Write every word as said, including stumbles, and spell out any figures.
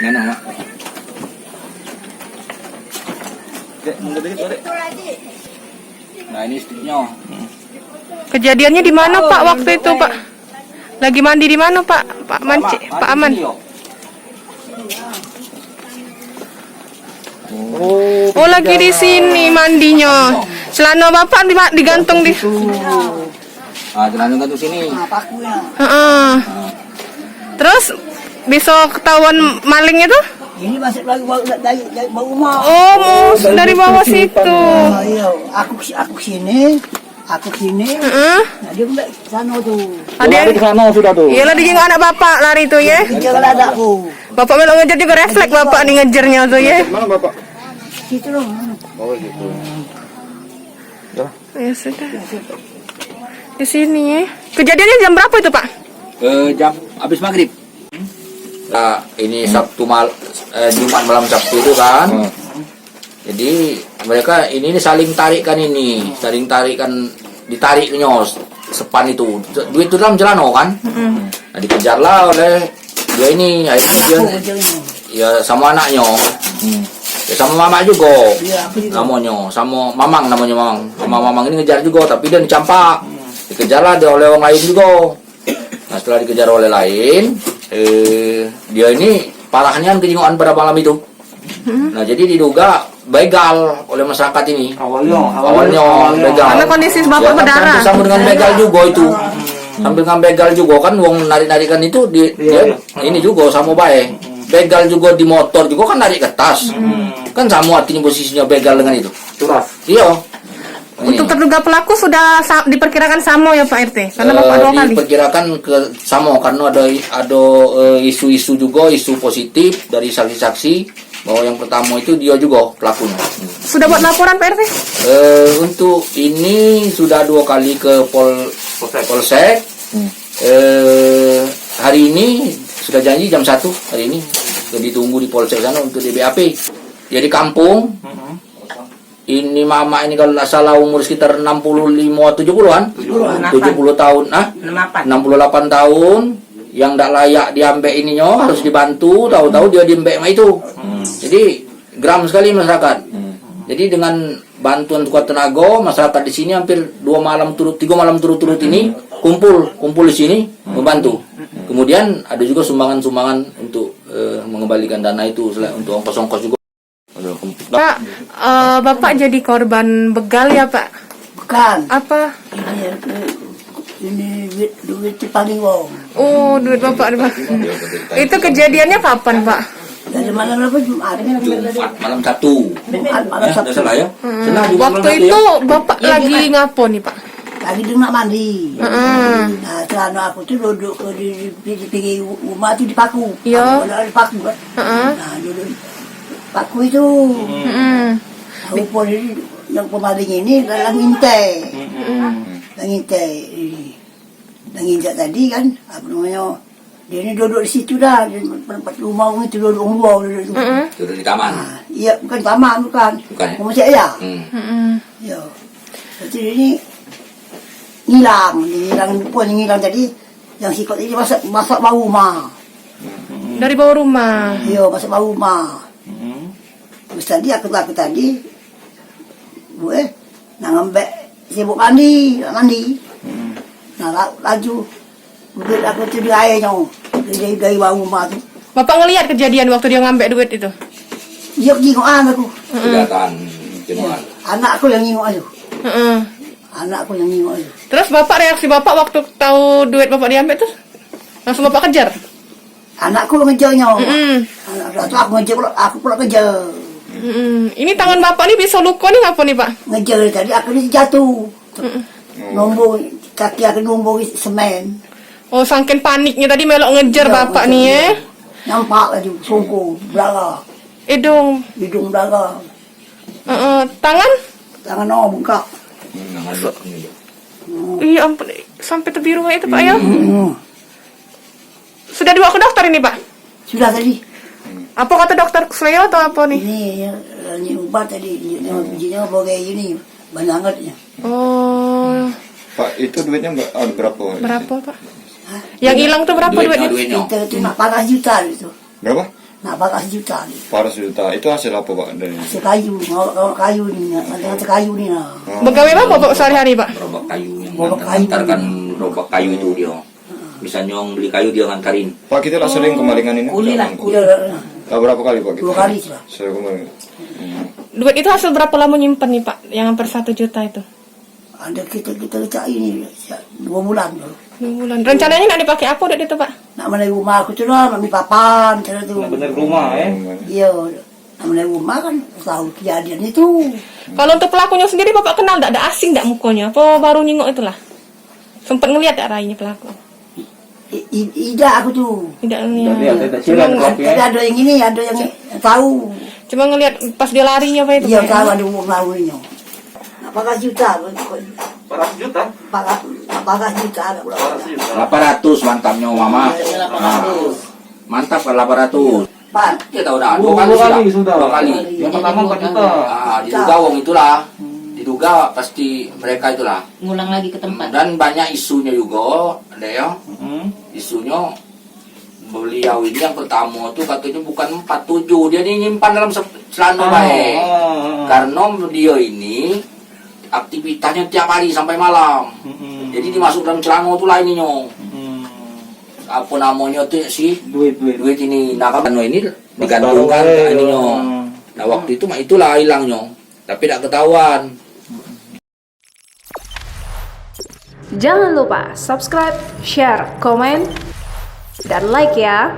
Nah, nah, Mak. Dek, mundur dikit, Dek. Nah, ini sticknya. Kejadiannya di mana, Pak, waktu itu, Pak? Lagi mandi di mana, Pak? Pak Mancik, Pak Aman. Oh, lagi di sini mandinya. Celana bapak di, digantung di. Ah, celana gantung sini. Heeh. Terus bisa ketahuan malingnya tuh? Ini masuk lagi bawah, dari, dari bawah rumah. Oh, mus-, dari bawah situ. Oh, iya. Aku ke-, aku ke sini, aku ke sini. Heeh. Nah, dia pula ke sana tuh. Ada yang ke sana sudah tuh. Iyalah, dijenguk anak bapak lari tuh, ya. Dia kalau ada aku. Bapak melok ngejar juga refleks bapak nih ngejarnya tuh, ya. Mana bapak? Situ loh. Oh, situ. Ya. Ya sudah. Di sini, ya. Kejadiannya jam berapa itu, Pak? Eh, jam habis maghrib. Nah, ini Sabtu mal-, eh, Jumat malam Sabtu itu kan. Hmm. Jadi mereka ini, ini saling tarik kan ini, saling tarik kan, ditarik nyos sepan itu. Duit itu dalam celana kan. Mm-mm. Nah, dikejarlah oleh dia ini, akhirnya dia, ya, sama anaknya. Hmm. Ya, sama mamak juga. Iya, aku juga. Namanya, sama Mamang namanya, Mamang. Sama Mamang ini ngejar juga, tapi dia dicampak. Hmm. Dikejarlah dia oleh orang lain juga. Nah, setelah dikejar oleh lain, eh, dia ini parahnya kejengukan pada malam itu. Hmm. Nah, jadi diduga begal oleh masyarakat ini. Awalnya, awalnya, awalnya begal. Karena kondisi bapak berdarah. Ya, kan hampir sama dengan begal juga itu. Hmm. Hampir dengan begal juga kan, wong narik-narikan itu di, iya, dia iya, ini juga sama bae. Hmm. Begal juga di motor juga kan narik ke tas. Hmm. Kan sama artinya posisinya begal dengan itu. Curas. Iya. Untuk terduga pelaku sudah sa-, diperkirakan samo ya, Pak R T? Karena bapak dua kali. Eh, diperkirakan ke samo karena ada, ada, eh, isu-isu juga, isu positif dari saksi-saksi bahwa yang pertama itu dia juga pelakunya. Sudah buat laporan, Pak R T? Eh, untuk ini sudah dua kali ke Pol-, Polsek. Polsek. Hmm. Eh, hari ini sudah janji jam satu hari ini ditunggu di Polsek sana untuk di B A P. Jadi kampung, mm-mm. Ini mamak ini kalau ndak salah umur sekitar enam puluh lima, tujuh puluhan. Tujuh puluhan. Tujuh puluh tahun, ah? Enam puluh lapan. Enam puluh lapan tahun, yang ndak layak diambek ininyo, harus dibantu, tahu-tahu dia diambek mak itu. Hmm. Jadi, geram sekali masyarakat. Hmm. Jadi, dengan bantuan sekuat tenaga, masyarakat di sini hampir dua malam turut, tiga malam turut-turut ini, hmm, kumpul, kumpul di sini, hmm, membantu. Hmm. Kemudian, ada juga sumbangan-sumbangan untuk, eh, mengembalikan dana itu, selain untuk ongkos-ongkos juga. Aduh, kempit. Pak, eh, Bapak jadi korban begal ya, Pak? Bukan. Apa? Ini, ini duit, duit tu paling wong. Oh, duit Bapak, Pak. Itu kejadiannya kapan, Pak? Dari malam apa? Jumat. Jumat, malam Sabtu. Jumat, malam Sabtu. Ya, ndak salah ya. Hmm. Senang Jumat malam Sabtu ya. Waktu itu Bapak lagi ngapo nih, Pak? Lagi duduk nak mandi. Heeh. Nah, celana aku tu duduk ke di, di, di pinggir rumah tu dipaku. Iya. Aku nak dipaku kan. Heeh. Nah, duduk paku itu. Heeh. Rupa diri yang pemaling ini dalam intai. Heeh. Dalam intai ini. Dalam intai tadi kan, apa namanya, dia ni duduk di situ dah, di tempat rumah orang itu duduk orang luar duduk tu. Heeh. Duduk di taman. Ha, iya, bukan taman, bukan. Bukan, ya? Rumah cik ya. Hmm. Heeh. Ya. Jadi dia ni ngilang, dia ngilang, rupa dia ngilang tadi, yang sikok tadi masak, masak bawah rumah. Dari bawah rumah. Ya, masak bawah rumah. Hmm. Terus tadi aku, aku tadi, gue nak ngambek sibuk mandi, nak mandi. Hmm. Nah, la-, laju. Duit aku tu di airnyo. Dari, dari bawah rumah tu. Bapak ngelihat kejadian waktu dia ngambek duit itu? Dia jingok aku. Heeh. Kelihatan jingok. Anak aku yang jingok aku. Heeh. Anak aku yang jingok aku. Terus Bapak, reaksi Bapak waktu tahu duit Bapak diambek tu? Langsung Bapak kejar? Anakku ngejarnyo. Mm-mm. Anak satu aku ngejar pula, aku pula kejar. Mm-mm. Ini tangan Bapak ni biso luko ni ngapo ni, Pak? Ngejar tadi, aku ni jatuh. Mm-mm. Nombor, kaki aku nombor semen. Oh, saking paniknyo tadi melok ngejar Bapak ni, eh? Nampak laju, sungkuh, belara. Hidung. Hidung belara. Heeh, tangan? Tangan, oh, bengkak. Hmm, tangan bengkak ni. Oh. Iya ampun, sampai tebiru kayak itu, Pak, ya? Hmm. Sudah dibawa ke dokter ini, Pak? Sudah tadi. Apa kata dokter, kesleo atau apa nih? Ini ya, ini ubat tadi, ini, ini, ini, ini, ini, banyak banget ya. Oh. Pak, itu duitnya ber-, ah, berapa? Berapa, Pak? Hah? Yang hilang tu berapa duitnya, duitnya? Kita tu nak paras juta tu. Berapa? Nak paras juta ni. Paras juta. Itu hasil apa, Pak, dari? Hasil kayu, ngawak-ngawak kayu ni, nak macam kayu ni lah. Hmm. Begawe apa, Pak, sehari-hari, Pak? Gerobak kayu yang ngantar-, ngantarkan gerobak kayu itu dia. Misalnya orang beli kayu, dia ngantarin. Pak, kita lah sering kemalingan ini? Kuliah lah, kuliah. Lah berapa kali, Pak, kita? Dua kali sudah. Sering kemalingan. Hmm. Duit itu hasil berapa lama nyimpen nih, Pak, yang hampir satu juta itu? Ada kita, kita cak ini, dua bulan tu. Dua bulan. Rencananya nak dipakai apa duit itu, Pak? Nak menai rumah aku tu lah, nak beli papan, cara tu. Nak bener rumah, eh? Iya, nak menai rumah kan, tahu kejadian itu. Kalau untuk pelakunya sendiri, Bapak kenal tak? Ada asing tak mukanya? Apa baru nyingok itulah? Sempat ngeliat tak rainya pelaku? I-, i-, idak aku tu. Idak ngeliat. Idak lihat, idak. Cuma ada yang ini, ada yang tahu. Cuma ngeliat pas dia larinya apa itu, Pak? Iya, tahu ada orang larinya. Nak paras juta, Pak. Paras juta? Paras, nak paras juta, nak paras juta. Lapan ratus mantapnya, Mama. Iya, lapan ratus. Nah. Mantap kalau lapan ratus. Empat. Dia tahu dah, dua kali sudah. Dua kali. Yang pertama empat juta. Ah, diduga wong itulah. Hmm. Diduga pasti mereka itulah. Ngulang lagi ke tempat. Dan banyak isunya juga, ada ya. Hmm. Isunya beliau ini yang pertama tu katanya bukan empat, tujuh. Dia ni nyimpan dalam se-, celana bae. Ah, ah, ah. Karena dia ini aktivitasnya tiap hari sampai malam. Mm-mm. Jadi dimasuk dalam celana tu lah ininyo. Mm. Apa namonyo tu si duit, duit. Duit ini. Nah, kan ini digantungkan ke ininyo. Hmm. Nah, waktu itu mak itulah hilangnyo. Tapi dak ketahuan. Jangan lupa subscribe, share, komen, dan like ya.